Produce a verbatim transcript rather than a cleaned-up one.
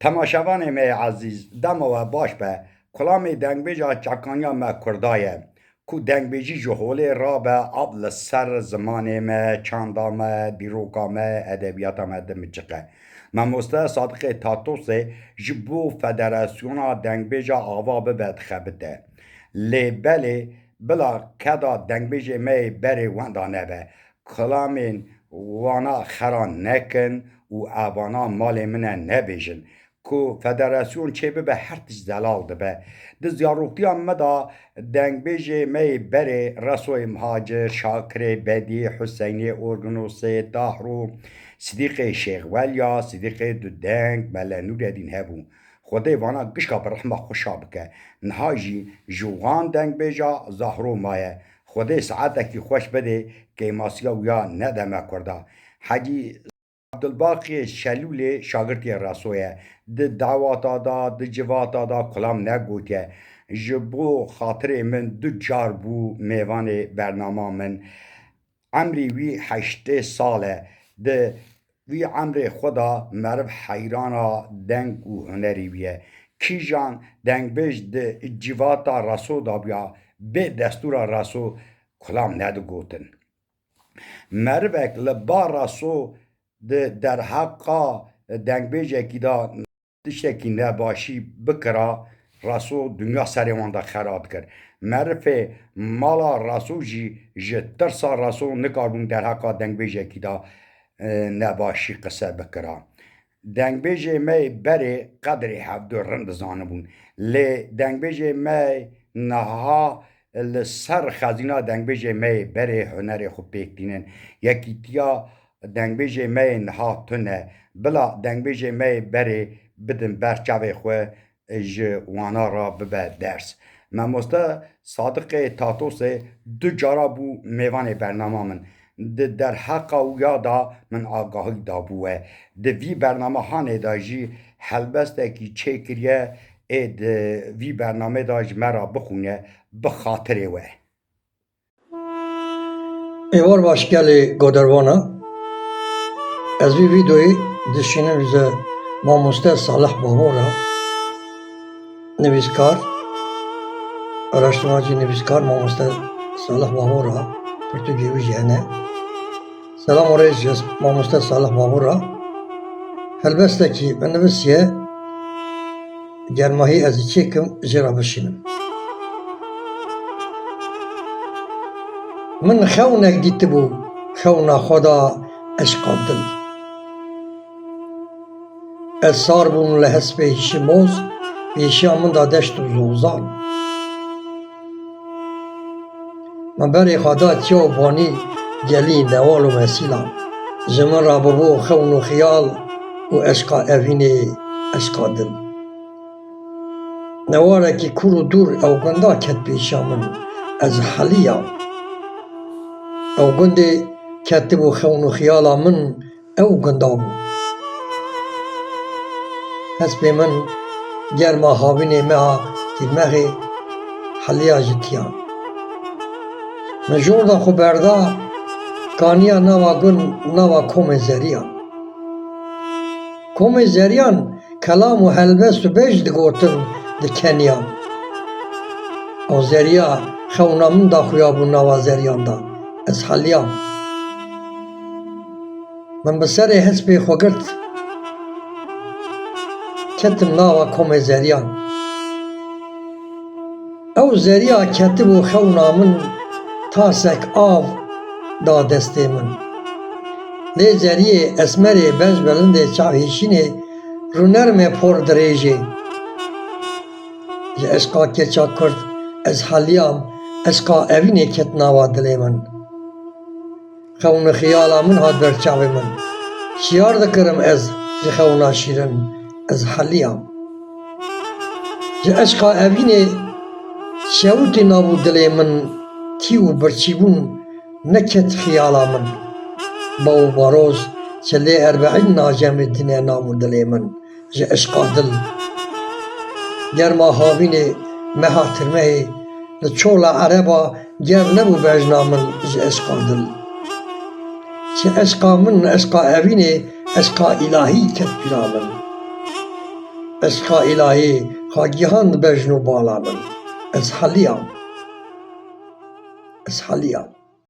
Temaşevanê me yê ezîz, dema we baş be. Kulamê dengbêja çekaniya me kurda ye, ku dengbêjî ji holê rabe, av li ser zimanê me, çanda me, dîroka me, edebiyata me dimiçiqe. Mamoste Sadiqê Tatosê ji bo Federasyona Dengbêja ava bibe dixebite. Lê belê, bila keda dengbêjê me yê berê wenda nebe. Kilamên wana xera nekin û evana malê min e nebêjin. Ku federasyon çêbibe, her tişt zelal dibe. Di zaroktiya me de dengbêjê me yê berê Resoyê Mihacir, Şakirê Bedî, Huseynê Orginosê, Tahro, Sidîqê Şêxwelya, Sidîqê Dudeng, Mele Nûredîn hebû. Xwedê vana gişka bi rehma xwe şa bike. Niha jî ji wan dengbêja Zahro maye. Xwedê saetekî xweş bidê, kêmasiya wî ya nede me kurda. Hecî Abdulbaqiyê Şelûlê şagirtiyê Reso ye. Di dawata da, di civata da kulam negotiye. Ji bo xatirê min du car bû mêvanê bernama min. Emrî wî heştê sal e. Di vî emrê xwe de meriv heyrana deng û hunerê wî ye. Kîjan dengbêj di civata Reso de biya, bê destûra Reso kulam nedigotin. Merivek li ba Reso di derheqa dengbêjekî de tiştekî nebaşî bikira, Reso dinya serê wan de xera dikir. Merifê mala Reso jî ji tirsa Reso nikarbûn derheqa dengbêjekî de, e, nebaşî qise bikira. Dengbêjê me yê berê qedrê hevdu rind dizanibûn. Lê dengbêjê me niha li ser xezîna dengbêjê me yê berê hunerê xwe pêk tînin. Yekîtiya dengbêjê me yê niha tune. Bila dengbêjê me yê berê bidin ber çavê xwe, ji wana re bibe ders. Mamoste Sadiqê Tatosê du cara bû mêvanê bernama min. Di derheqa wî ya de min agahî dabû we. Di vî bernamahanê de jî helbestekî çêkiriye, ê di vî bernamê de ji me re bixwîne, bi xatirê we. Êvar baş gelê godervana. Ez vî vîdeoyê dişînim ji mamoste Salih Babo re, nivîskar, araştirmacî nivîskar mamoste Salih Babo re, pirtûkê wî jî hene. Selam û rêz ji mamoste Salih Babo re. Helbestekî min nivîsiye, germahî ez ê çêkim, jê re bişînim. Min xewnek dîtibû, xewna xwe da eşqa dil. Ez sar bûm li hespê hişîmoz, pêşiya min da deşt û zozan. Min berê xwe da çiya û banî gelî newal û mesîlan. Ji min re bibû xewn û xiyal û eşqa evînê, eşqa dil. Newarekî kûr û dûr ew gunda ket pêşiya min, ez heliyam. Ew gundê ketibû xewn û xiyala min, ew gunda bû. Hespê min germa havînê meha tîrmexê heliya ji tiyan. Min jorda xwe berda, kaniya nava gund, nava komê zeriyan. Komê zeriyan kelam û helbest û bej digotin, dikeniyan. Ew zeriya xewna min da xuya bû nava zeriyan da. Ez heliyam. Min bi serê hespê xwe girt, ketim nava komê zeriyan. Ew zeriya ketibû xewna min, tasek av da destê min. Lê zeriyê esmerê bej belindê çavhêşînê rûnermê por dirêjê. Ji eşqa keça kurd ez heliyam, eşqa evînê ket nava dilê min. Xewn û xiyala min hat ber çavê min. Şiyar dikirim ez ji xewna şîrin, ez heliyam. Ji eşqa evînê şewitî nabû dilê min, tî û birçîbûn neket xiyala min. Baw û baroz çilê erbeîn nacemê dine nabû dilê min. Ji eşqa dil. Germa havînê meha tirmehê li çola ereba germ nebû bejna min ji eşqa dil. Ji eşqa min, eşqa evînê, eşqa îlahî ket bîra min. Eşqa îlahî xwe gihand bejn û bala min. Ez heliyam. Ez heliyam.